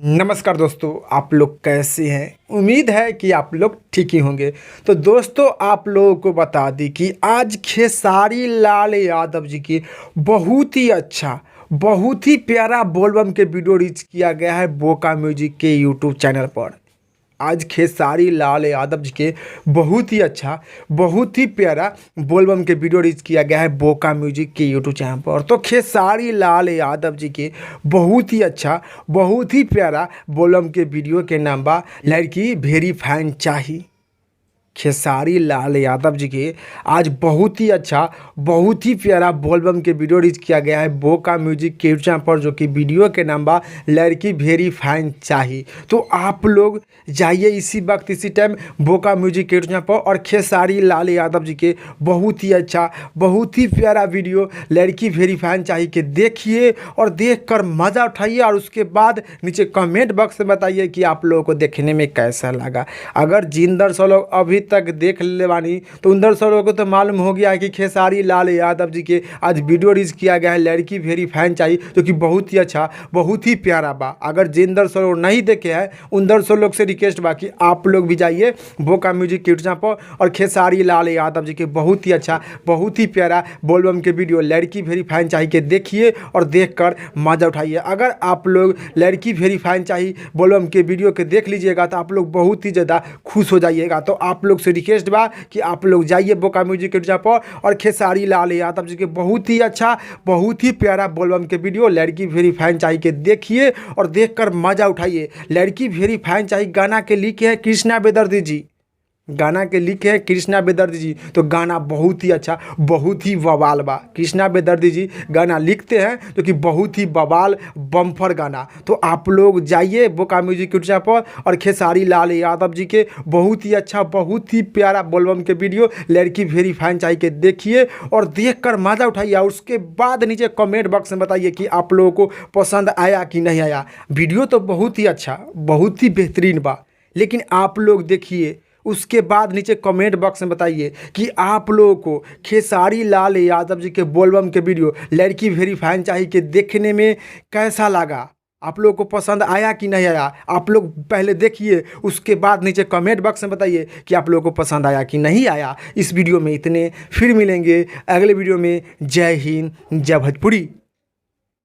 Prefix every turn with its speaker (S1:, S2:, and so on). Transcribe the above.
S1: नमस्कार दोस्तों, आप लोग कैसे हैं? उम्मीद है कि आप लोग ठीक ही होंगे। तो दोस्तों, आप लोगों को बता दी कि आज खेसारी लाल यादव जी की बहुत ही अच्छा, बहुत ही प्यारा बोलबम के वीडियो रीच किया गया है बोका म्यूजिक के यूट्यूब चैनल पर। आज खेसारी लाल यादव जी के बहुत ही अच्छा, बहुत ही प्यारा बोलबम के वीडियो रीच किया गया है बोका म्यूजिक के यूट्यूब चैनल पर। तो खेसारी लाल यादव जी के बहुत ही अच्छा, बहुत ही प्यारा बोलबम के वीडियो के नाम बा लड़की भेरी फाइन चाही। खेसारी लाल यादव जी के आज बहुत ही अच्छा, बहुत ही प्यारा बोलबम के वीडियो रीच किया गया है बोका म्यूजिक के यूट्यूब चैनल पर, जो कि वीडियो के नाम बा लड़की भेरी फाइन चाही। तो आप लोग जाइए इसी वक्त, इसी टाइम बोका म्यूजिक के यूट्यूब चैनल पर और खेसारी लाल यादव जी के बहुत ही अच्छा, बहुत ही प्यारा वीडियो लड़की भेरी फाइन चाही के देखिए और देख कर मज़ा उठाइए और उसके बाद नीचे कमेंट बॉक्स में बताइए कि आप लोगों को देखने में कैसा लगा। अगर जिन दर्शक लोग अभी तक देख ले बानी तो उन दर्शक लोगों को तो मालूम हो गया है कि खेसारी लाल यादव जी के आज वीडियो रीच किया गया है लड़की भेरी फैन चाहिए, जो कि बहुत ही अच्छा, बहुत ही प्यारा बा। अगर जिन दर्शक लोग नहीं देखे हैं, उन दर्शक लोग से रिक्वेस्ट बा कि आप लोग भी जाइए बोका म्यूजिक के यूट्यूब पर और खेसारी लाल यादव जी के बहुत ही अच्छा, बहुत ही प्यारा बोलबम के वीडियो लड़की भेरी फैन चाहिए के देखिए और देख कर मज़ा उठाइए। अगर आप लोग लड़की भेरी फैन चाहिए बोलबम के वीडियो के देख लीजिएगा तो आप लोग बहुत ही ज़्यादा खुश हो जाइएगा। तो आप लोग से रिक्वेस्ट बा कि आप लोग जाइए बोका म्यूजिक के यूट्यूब पर और खेसारी लाल यादव जी के बहुत ही अच्छा, बहुत ही प्यारा बोलबम के वीडियो लड़की भेरी फैन चाहिए के देखिए और देख कर मज़ा उठाइए। लड़की भेरी फैन चाहिए गाना के लिखे हैं कृष्णा बेदर्दी जी, गाना के लिखे हैं कृष्णा बेदर्दी जी। तो गाना बहुत ही अच्छा, बहुत ही बवाल बा। कृष्णा बेदर्दी जी गाना लिखते हैं जो कि बहुत ही बवाल बम्फर गाना। तो आप लोग जाइए बोका म्यूजिक यूट्यूब पर और खेसारी लाल यादव जी के बहुत ही अच्छा, बहुत ही प्यारा बोलबम के वीडियो लड़की भेरी फाइन चाहिए के देखिए और देख कर मज़ा उठाइए और उसके बाद नीचे कमेंट बॉक्स में बताइए कि आप लोगों को पसंद आया कि नहीं आया। वीडियो तो बहुत ही अच्छा, बहुत ही बेहतरीन बा, लेकिन आप लोग देखिए उसके बाद नीचे कमेंट बॉक्स में बताइए कि आप लोगों को खेसारी लाल यादव जी के बोलबम के वीडियो लड़की भेरी फाइन चाहिए के देखने में कैसा लगा, आप लोगों को पसंद आया कि नहीं आया। आप लोग पहले देखिए, उसके बाद नीचे कमेंट बॉक्स में बताइए कि आप लोगों को पसंद आया कि नहीं आया। इस वीडियो में इतने, फिर मिलेंगे अगले वीडियो में। जय हिंद, जय भोजपुरी।